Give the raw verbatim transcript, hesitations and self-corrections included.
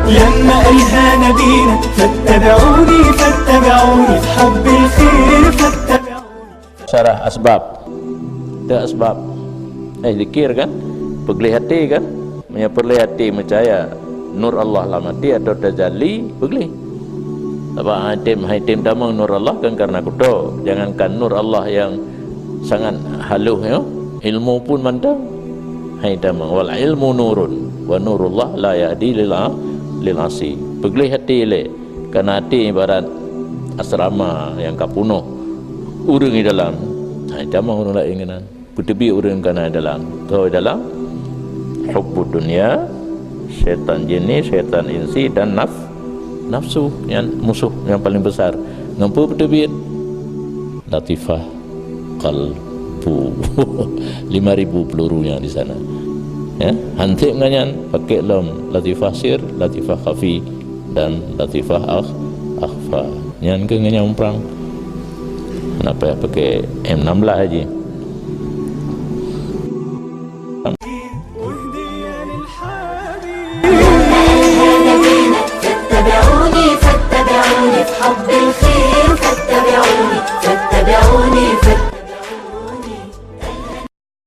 لما قالها نبينا فاتبعوني، فاتبعوني في حب الخير، فاتبعوني. Syarah asbab. Dah asbab. Eh, zikir kan? Peugléh até kan? Meunyoe peugléh até meucaya nur Allah lam até atau tajalli, peugléh. Sabab hai tem, hai tem tamong nur Allah kan karena kuto. Jangankan nur Allah yang sangat halus, ya. Ilmu pun mantong hai tamong. Wal ilmu nurun wa nurullah la yahdi lil a-, lil asi. Peugléh até lé. Karena até ibarat asrama yang ka punoh ureuëng di dalam. Hai tamong ureuëng laén keunan. Peuteubiet ureuëng kana dalam. Troh dalam hubbud dunya, syaitan jinni, syaitan insi dan naf-, nafsu yang musuh yang paling besar. Ngon peue peuteubiet? Latifah qalbu. Lima ribu peluru yang di sana. Ya, hansip ngon nyan pakai lom latifah sir, latifah khafi dan latifah akh-, akhfa. Nyan ke ngon nyan prang. Kenapa ya pakai M enam belas aja?